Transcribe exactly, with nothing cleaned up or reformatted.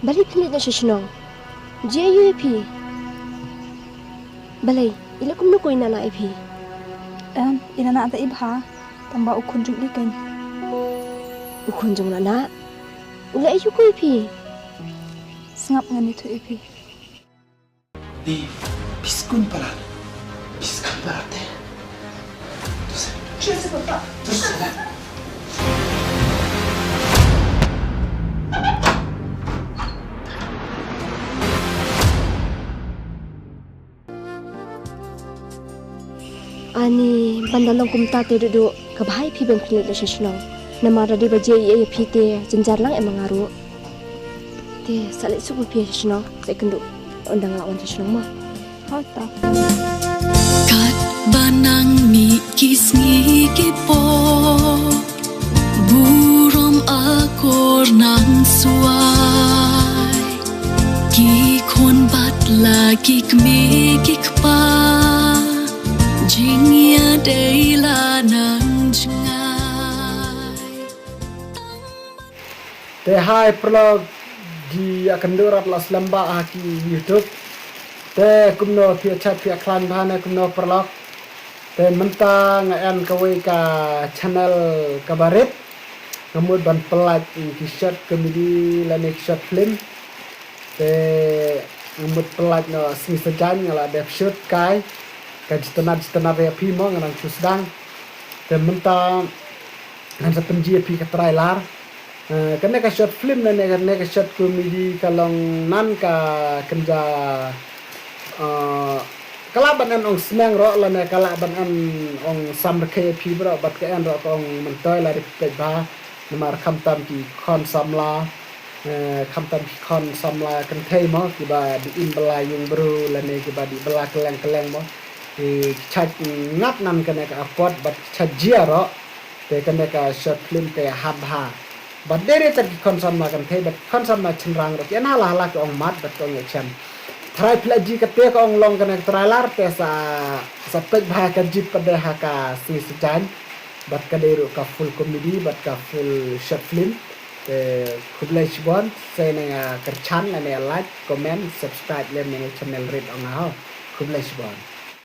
Balei phi leit noh sha shnong? Jia ïa phi. Balei, i la kumno ko i Nana ïa phi? Em, i Nana da i bha, tang ba u khun jong i keiñ. U khun jong Nana? U la ïa ko ïa phi? Sngap, ngan ïathuh ïa phi. Ni, phi skun palat. Phi skun palat te. Tu sa. Tu sa. Ani, ban da long kumta te Duhduh, ka bha ïa phi ban pynleit noh sha shnong. Namar lada ba jia ïa phi te jynjar lang em ma nga ruh. Te sa leit suk ma phi sha shnong, sa ïakynduh ynda nga la wan sha shnong mo. Hooid to. Katba nang mih ki sngi ki por, burom akor nang swai. Ki khun bad la ki kmie ki kpa, jingïadei la nang jngai. Te hai paralok, ngi ïakynduh rat la slem bha ha ki YouTube. Te kumno phi ïa chait phi ïa khlaiñ bha ne kumno paralok. Te mynta nga en kawei ka channel kaba rit. Nga mut ban pynlait ki short comedy lane ki short film. Te nga mut pynlait noh Sngi Sajan, nga la dep shoot kai. Ka jied tynnad jied tynnad ïa phi mo, nga dang shu sdang. Te mynta ngan sa pynjia ïa phi ka trailer. Eh, kane ka short film lane kane ka short comedy ka long nan ka kynja, eh, ka lah ban en ong sniang ruh lane ka lah ban en ong samrkhie ïa phi baroh, bad ka en ruh ka ong myntoi, lada phi peit bha. Namar khamtam ki khon samla, eh, khamtam ki khon samla kynthei mo, kiba dih im bylla ïung bru lane kiba dih bylla kylleng kylleng mo. Ki chait ngat nan kane ka apot bad ki chait jia ruh. Te kane ka short film te hap bha. Bad dei re tat ki khon samla kynthei bad ki khon samla shynrang ruh ki ïa na la la ki ong mat bad ki ong ïa shem. Tharai phi la jia kata ka ong long kane ka trailer te sa, sa peit bha ka jied pat de ha ka Sngi Sajan. Bad ka dei ruh ka full comedy bad ka full short film. Te khublei shibun, sa ïa nang ïa kyrchan lane ïa like, comment, subscribe lem ïa channel rit ong nga ho. Khublei shibun.